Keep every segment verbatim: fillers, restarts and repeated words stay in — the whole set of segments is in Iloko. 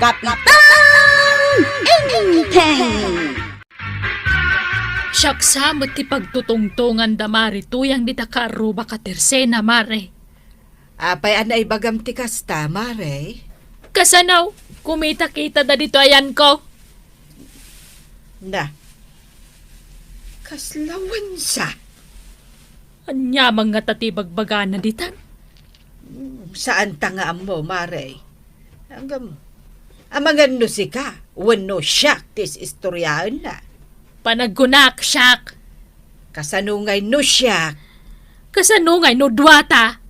Kapitan Enteng! Siak sa met ti pagtutungtongan da Mari Tuyang dita kaarrubak a Tersena, Mare. Apay a naibagam ti kasta, Mare? Kasano? Kumita-kita da ditoy ayanko. Na, kasla wensa? Ania man ngata ti ibagbagana ditan? Saanta nga ammo, Mare. Ngem, amangan no sika, wenno siak ti is-istoriaenna. Panagkunak, siak. Kasano ngay no siak? Kasano ngay no duata?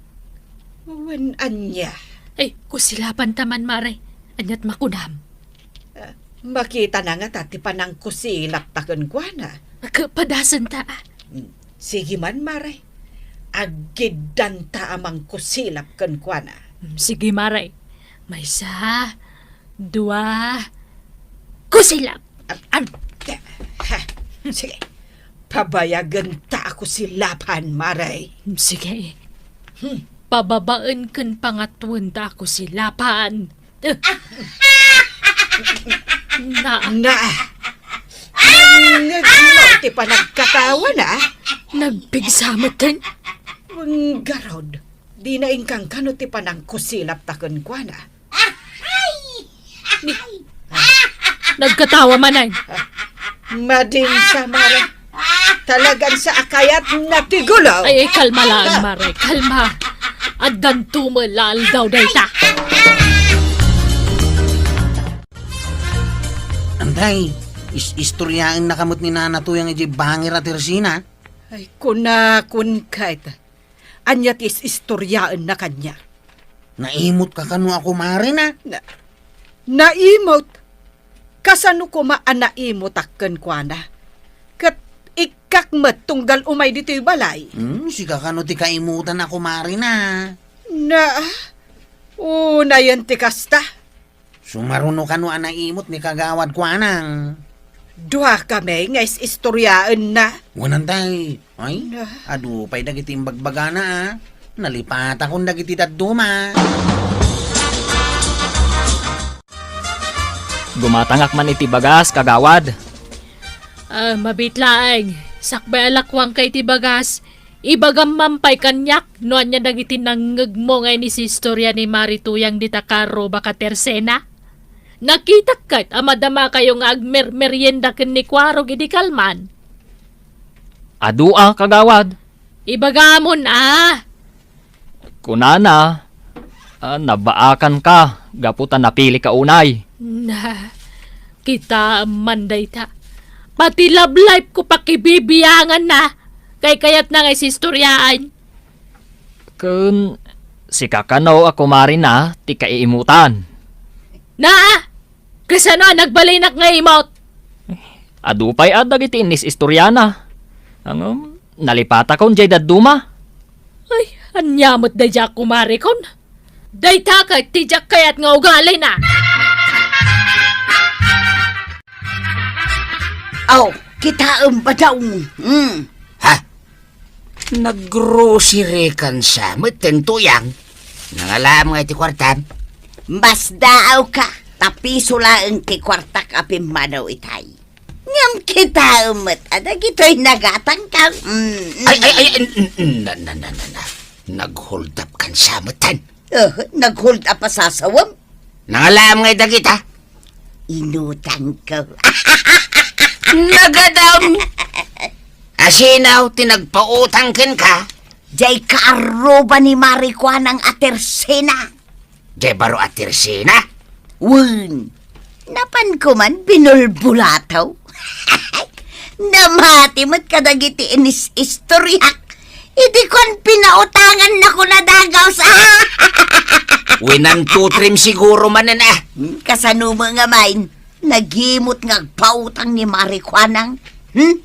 Wen ania? Ay, kusilapanta man, Mare. Aniat makunam? Ah, makitana ngata ti panangkusilapta kenkuana. Agpadasenta, a. Hmm. Sige man, Mare. Aggiddanta a mangkusilap kenkuana. Hmm, sige, Mare. Maysa, dua, kusilap. Am, am, ha, sige. Pabayagenta a kusilapan, Mare. Hmm, sige. Hmm. Pababaen ken pangatoenta a kusilapan. Na. Na. Nangngegmo ti panagkatawana. Nagpigsa met ken. Ngarud, dina inkankano ti panangkusilapta kenkuana. Ni-, nagkatawa manen. Madinsa, Mare. Talagan sa a kayatna ti gulo. Ay, ay, kalma lang, Mare. Kalma. Addanto met la aldaw dayta. Antay, is-, istoriaennaka met ni Nana Tuyang idiay bangir a Tersena. Ay, kunakon ket. Ania ti is-istoriaenna kaniak? Naimotka kano a kumarina? Na, naimot? Kasano koma a naimotak kenkuana? Ket ikkak met tunggal umay ditoy balay. Hmm, sika kano ti kaimutan a kumarina? Na, unayen ti kasta. Sumaruno kano a naimot ni Kagawad Kuanang? Dua kami nga is-istoriaenna. Wen antay, ay, na, adu pay dagiti imbagbagana, a. Nalipatakon dagiti dadduma. Gumatangak man iti bagas, Kagawad. Ah, mabiit laeng. Sakbay a lakuangka iti bagas, ibagam man pay kaniak no ania dagiti nangngegmo nga inis-istoria ni Mari Tuyang dita kaarrubak a Tersena. Nakitak ket a madamakayo nga agmermerienda ken ni Kuarog idi kalman. Adu a, Kagawad. Ibagamon a. Kunana, ah, nabaakanka gapu ta napilika unay. Na, kitaem man dayta. Pati love life ko pakibibianganna. Kaykayatna nga isistoriaan. Ken sika kano a kumarina ti kaiimutan. Na! Kasano a nagbalinak nga imot? Adu pay a dagiti inis-istoriana. Ngem, nalipatakon jay dadduma. Ay, ania met daydiay a kumarikon? Dayta ket ti diak kayat nga ugalina. Aw, kitaem, Badong. Hmm. Ha? Naggrocery kan sa met ten Tuyang. Nangalaam nga iti kuartam? Masdaawka, ta piso laeng ti kuartak a pimmanaw itay. Ngem kitaem met a dagitoy nagatangkam. Mm, mm. Ay, ay, ay, n-, n-, n-, na, na, na, na, na. Nag-hold up kan sa met ten. Eh, nag-hold up a sasawem? Nangalaam ngay dagita? Inutangko. Nagadam! Asino ti nagpautang kenka? Jay kaarruba ni Mari Kuanang a Tersena. Jay baro a Tersena? Wen, napanko man binulbulataw. Namati met kadagiti inis-istoriak. Idi kuan, pinautangannako na dagaw sa. Winantutrim siguro manen, a. Hmm, kasano met nga main? Nagimot nga agpautang ni Mari Kuanang. Hmm?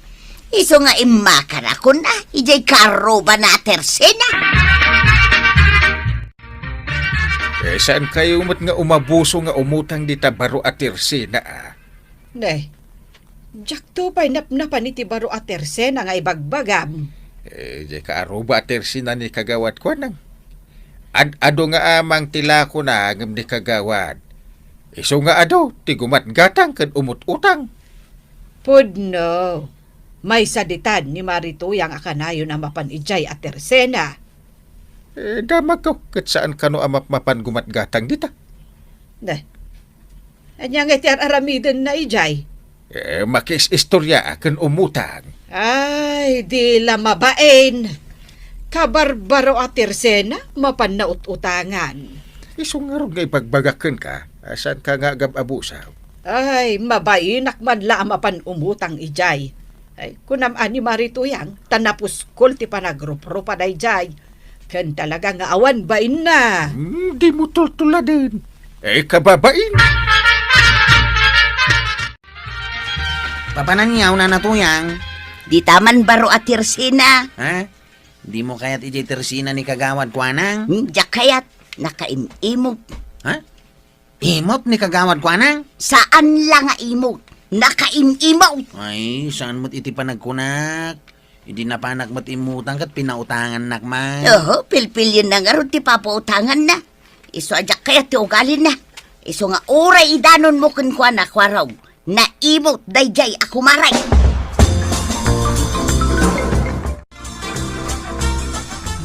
Isu nga immakanakon a, idiay kaarrubana a Tersena. Eh, saankayo met nga umabuso nga umutang dita baro a Tersena, a? Ne, diakto pay napnapan iti baro a Tersena nga ibagbagam. Eh, diay kaarruba a Tersena ni Kagawad Kuanang. Ad-adu nga amang ti lakona ngem ni Kagawad. Isu nga adu ti gumatgatang ken umut-utang. Pudno. Maysa ditan ni Mari Tuyang a kanayon a mapan idiay a Tersena. Eh, damagko, ket saan kano a mapmapan gumatgatang dita. Ne. Ania nga iti ar-aramidenna idiay? Eh, makiis-istorya ken umutang. Ay, di la mabain. Kabarbaro a Tersena, mapan naut-utangan. Isu ngarud nga ibagbagak kenka, a saanka nga agab-abusaw. Ay, mabainak man la a mapan umutang idiay. Ay, kunam a ni Mari Tuyang, ta napuskol ti panagruprupa daydiay. Ken talaga nga awan bainna. Hmm, dimo tultuladen. Eh, kababain. Papananyaw, Nana Tuyang. Dita man baro a Tersena. Ha? Dimo kayat idiay Tersena ni Kagawad Kuanang? Hmm, diak kayat. Nakaim-imot. Ha? Imot ni Kagawad Kuanang? Saan la nga imot. Nakaim-imot. Ay, saan met iti panagkunak? Idi napanak met immutang ket pinautangannak man. Oho, pilpilienna ngarud ti papautanganna. Isu a diak kayat ti ugalina. Isu nga uray idanonmo kenkuana, Kuarog. Naimot daydiay a kumare.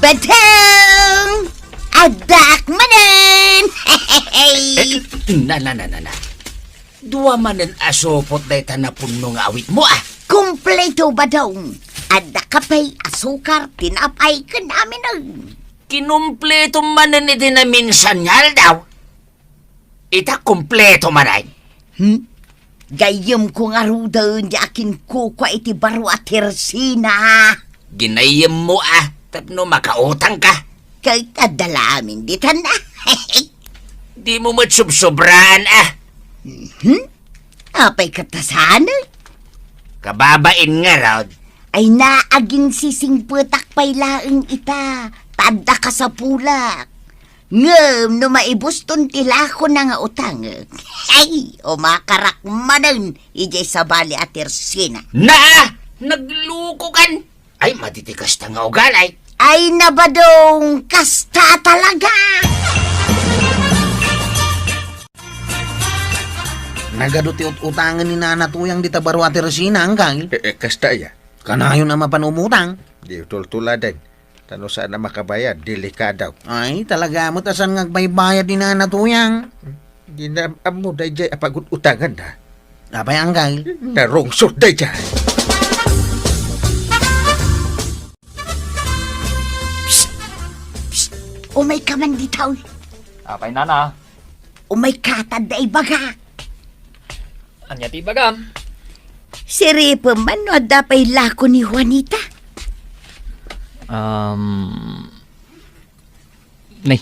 Badong! Addaak manen! Eh, na, na, na, na, na. Dua manen a supot dayta napunno nga awitmo, a. Kompleto, Badong. Adda kape, asukar, tinapay, ken amminen. Kinumpleto manen iti naminsan nga aldaw. Ita kompleto manen. Hmm? Gayyemko ngaruden ti akinkukua iti baro a Tersena. Ginayyemmo, a, tapno makautangka. Ket adda la amin ditan, a. Dimo met subsobraan, a. Mhm. Apay ket ta saan? Kababain ngarud. Ay, naaginsisingpetak pay laeng ita, ta adda kasapulak. Ngem no maibuston ti lakona nga utangek, ay, umakarak manen idiay sabali a Tersena. Na! Naglukokan! Ay, madi ti kasta nga ugali. Ay, na, Badong, kasta talaga! Nagadu ti ut-utangen ni Nana Tuyang dita baro a Tersena, anggal. Eh, eh, kasta aya? Kanayon a mapan umutang. Di tultuladen. Ta no saan a makabayad, delikado. Ay, talaga met a saan nga agbaybayad ni Nana Tuyang. Di na ammo daydiay a pagut-utanganna. Apay, anggal? Narungsot daydiay. Psst! Psst! Umayka man dita, oy. Apay, Nana? Umayka, ta adda ibagak. Ania ti ibagam? Siripem man no adda pay lako ni Juanita. Um, ni,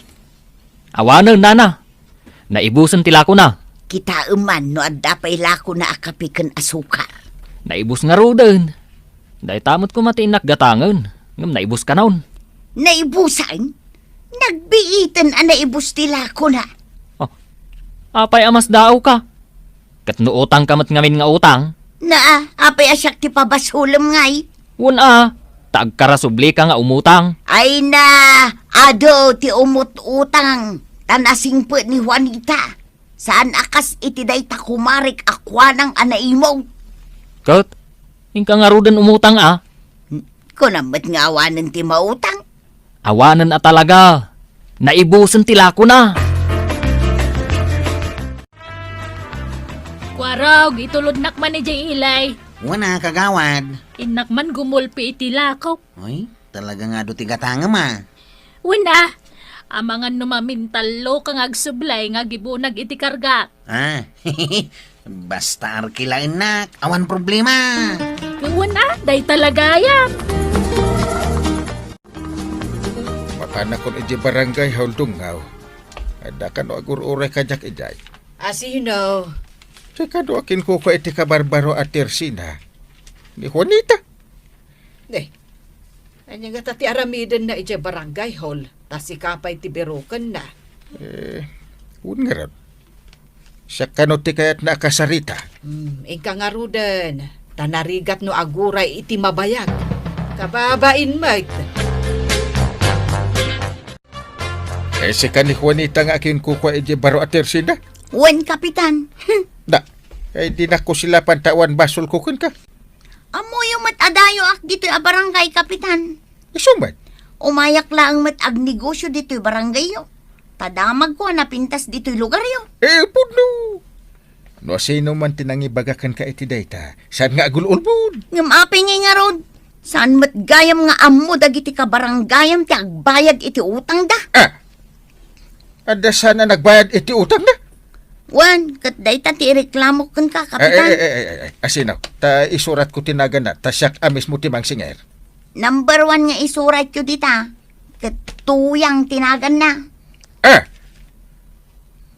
awanen, Nana. Naibusen ti lakona. Kitaem man no adda pay lakona a kape ken asukar. Naibus ngaruden. Dayta met koma ti innak gatangen, ngem naibus kanon. Naibusan? Nagbiiten a naibus ti lakona. Oh, apay a masdaawka? Ket no utangka met ngamin nga utang? Na, apay a siak ti pabasolem ngay? Wen a, ta agkarasublika nga umutang. Ay na, adu ti umut-utang, ta nasingpet ni Juanita. Saan a kas iti dayta kumarek a kuanang a naimot. Ket, inka ngaruden umutang a? Kunam met nga awanen ti mautang. Awanen a talaga. Naibusen ti lakona. Kuarog, itulodnak man idiay ilay. Wen a, kagawad. Innak man gumulpi iti lako. Oy, talaga nga adu ti gatangem a. Wen a, amangan no mamintalloka nga agsublay nga agibunag iti kargak. Ah, basta arkilaennak, awan problema. Wen a, dayta la gayam. Mapanakon idiay barangay hall, Dungngaw. Adda kano agur-uray kadiak idiay? Asino? Ti kano a kinkukua iti kabarbaro a Tersena. Ni Juanita. Ne, ania ngata ti aramidenna idiay barangay hall, ta sika pay ti birokenna? Eh, wen ngarud. Siak kano ti kayatna a kasarita? Hmm, inka ngaruden, ta narigat no aguray iti mabayag. Kababain met. Eh, sika ni Juanita nga akinkukua idiay baro a Tersena? Wen, Kapitan. Da, ay dinak ko silapan ta awan basolko kenka. Ammoyo met a dayoak ditoy a barangay, Kapitan. Isu met? Umayak laeng met agnegosio ditoy barangayyo. Ta damagko a napintas ditoy lugaryo. Eh, pudno. No sino man ti nangibaga kenka iti dayta, saan nga agul-ulbod? Ngem apay ngay ngarud? Saan met gayam nga ammo dagiti kabarangayam ti agbayad iti utangda? Ah! Adda saan a nagbayad iti utangda? Wen, ket dayta ti ireklamok kenka, Kapitan. Ay, ay, ay, ay, ay, asino? Ta isuratko ti naganna, ta siak a mismo ti mangsinger. Number one nga isuratyo dita, ket Tuyang ti naganna. Ah!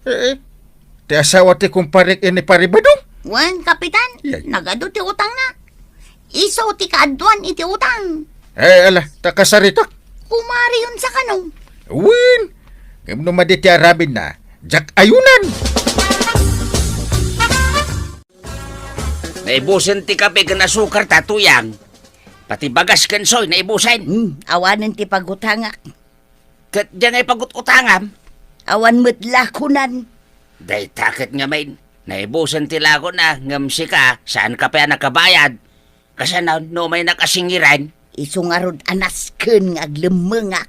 Eh, eh. Ti asawa ti kumparek ni Pari Badong? Wen, Kapitan, Yay. Nagadu ti utangna. Isu ti kaaduan iti utang. Eh, ala, ta kasaritak. Kumariyon sa kano. Wen, ngem no madi ti aramidna, diak ayunan. Naibusen ti kape ken asukar ta, Tuyang. Pati bagas ken soy, naibusen. Hmm, awanen ti pagutangak. Ket diay nga ipagut-utangam? Awan met lakonan. Dayta ket ngamin, naibusen ti lakona, ngem sika, saanka pay a nakabayad. Kasano no umaynak a singiren? Isu ngarud a nasken nga aglemmengak.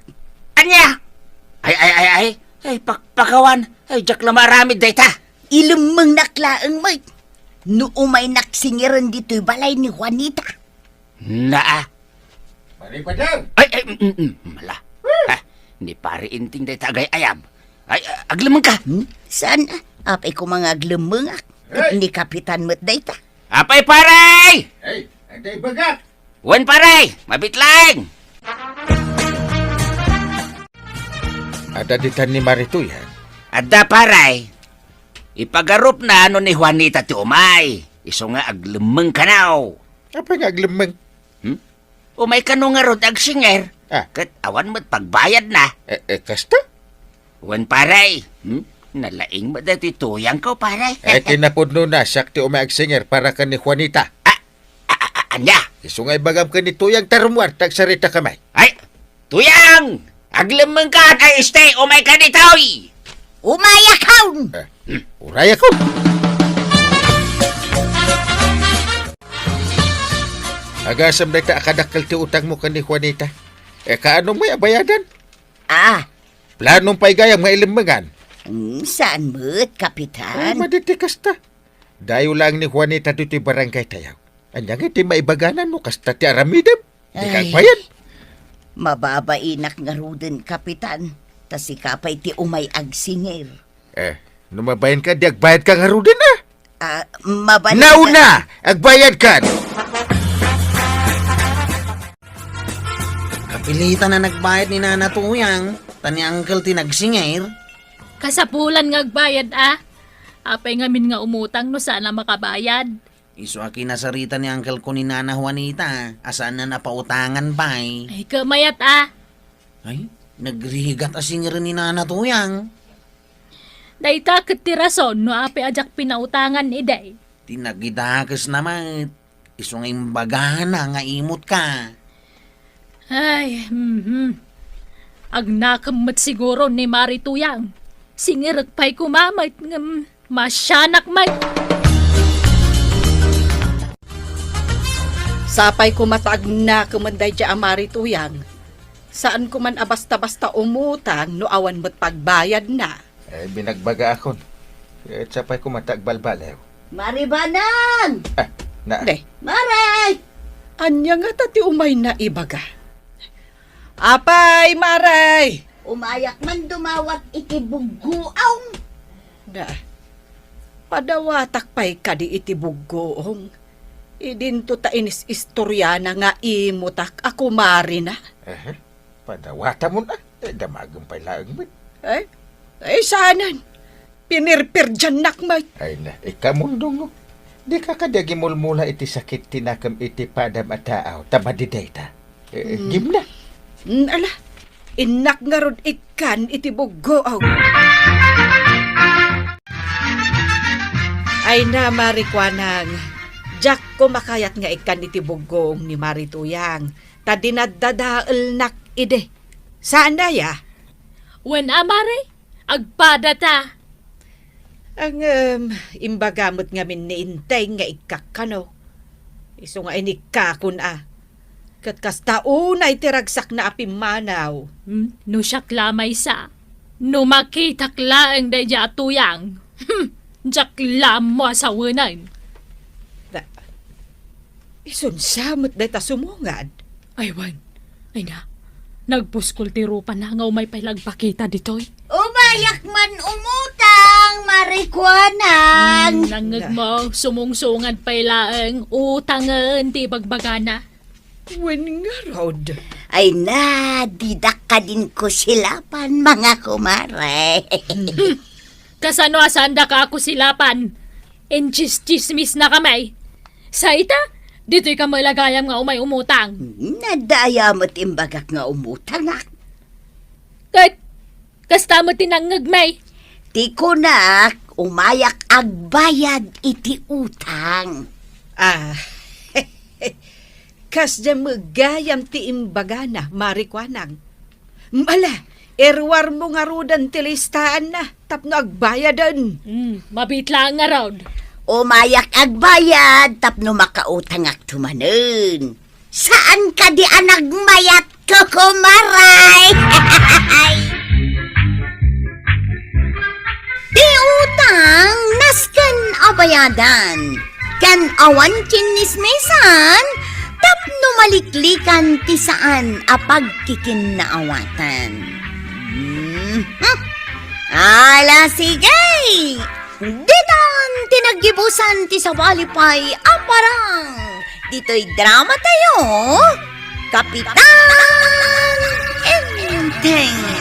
Ania? Ay, ay, ay, ay, ay, pakpakawan. Ay, diak la maaramid dayta. Ilemmengnak laeng met no umaynak singiren ditoy balay ni Juanita. Naa. Pare Padang! Ay, ay, mm, mm, mm, mala. Ah, ni Pare Inting dayta agay-ayam. Ay, ah, aglemmengka. Hmm? Saan? Apay koma nga aglemmengak. Hey! Ni Kapitan met dayta. Apay, pare! Hey, adda ibagak! Wen, pare! Mabit laeng! Adda ditan ni Marituyan? Adda, pare. Ipagarupna no ni Juanita ti umay. Isu nga aglemmeng kano. Apay nga aglemmeng? Hmm? Umay kano ngarud agsinger. Ah. Ket awan met pagbayadna. Eh, eh, kasta? Wen, pare. Hmm? Nalaing met daytoy Tuyangko, pare. Eh, kinapudnona, siak ti umay agsinger para ken ni Juanita. Ah, ah, ah, ah, ania? Isu nga ibagam ken ni Tuyang ta rummuar ta agsaritakami. Ay, Tuyang! Aglemmengkan ay este, umayka ditoy! Umayakon! Eh, urayakon! Agasem dayta a kadakkel ti utangmo ken ni Juanita. Eh, kaano met a bayadan? Ah. Planom pay gayam nga ilemmengan? Mm, saan met, Kapitan? Ay, madi ti kasta. Dayo laeng ni Juanita ditoy barangaytayo. Ania ngay ti maibagana no kasta ti aramidem? Dika agbayad. Mababainak ngaruden, Kapitan, ta sika pay ti umay agsinger. Eh, no mabainka, di agbayadka ngaruden, ah? Ah, mabain- Nauna! Agbayadkan! Kapilitan a nagbayad ni Nana Tuyang, ta ni Uncle ti nagsinger. Kasapulan nga agbayad, ah. Apay ngamin nga umutang no saan a makabayad? Isu a kinasarita ni Uncle ko ni Nana Juanita, a saanna a pautangan pay. Ay, kamayat, ah. Ay, nagrigat a singeren ni Nana Tuyang. Dayta ket ti rason no apay a diak pinautangan idi. Ti nagidakesna met, isu nga imbagana nga imutka. Ay, mhm. Agnakem met siguro ni Mari Tuyang. Singerek pay koma met ngem masianak met. Sapay koma ta agnakemen daydiay a Mari Tuyang. Saan koman a basta-basta umutang no awan met pagbayadna. Eh, binagbagaakon. Eh, sapay koma ta agbalbaliw. Mari Banang! Ah, na. Day. Mari! Ania ngata ti umayna ibaga? Apay, Mari! Umayak man dumawat iti buggoong. Na, padawatak pay kadi iti buggoong. Idinto ta inis-istoriana nga imutak a kumarina. Aha. Padawatamon, ah. Eh, damagem pay laeng met. Eh? Eh, saanen. Pinirpirdiannak met. Ay na, ikaw, Mundong, oh. Dika kadi agimulmula iti sakit ti nakem iti padam a taaw, ta madi dayta. Eh, mm. Gimna. Mm, ala, innak ngarud ikkan iti buggoong. Ay na, Mari Kuanang, diak koma kayat nga ikkan iti buggoong ni Mari Tuyang. Ta dinadadaelnak idi. Saan aya? Wen a, Mari, agpadata. Ngem, imbaga met ngamin ni Inteng nga ikkakkano. Isu nga inikkakon a. Ket kasta unay ti ragsakna a pimmanaw. Hmm, no siak la maysa, no makitak laeng daydiay a tuyang, hmm, diak la ammo a sawenen. Da, isunsa met dayta sumungad? Ay, wen. Ay na, nagpuskol ti rupana nga umay pay la agpakita ditoy. Umayak man umutang, Marikuanang. Hmm, nangngegmo, sumungsungad pay laeng, utangen ti ibagbagana. Wen ngarud. Ay na, didak kadin kusilapan, mga kumare. Kasano a saandaka a kusilapan? Intsistsismisnakami. Sa ita, ditoyka met la gayam nga umay umutang. Hmm, adda aya met imbagak nga umutangak? Ket kasta met ti nangngegmi. Ti kunak, umayak agbayad iti utang. Ah, kasdiay met gayam ti imbagana, Marikuanang. Ala, iruarmo ngaruden ti listaanna tapno agbayaden. Hmm, mabiit laeng ngarud. Umayak agbayad tapno makautangakto manen. Saan kadi a nagmayat, kukumare? Ti utang, nasken a bayadan. Ken awan chinnismisan, tapno maliklikan ti saan a pagkikinnaawatan. Mhm. Ala, sige! Ditan ti naggibusan ti sabali pay a parang ditoy drama tayo, Kapitan Enteng.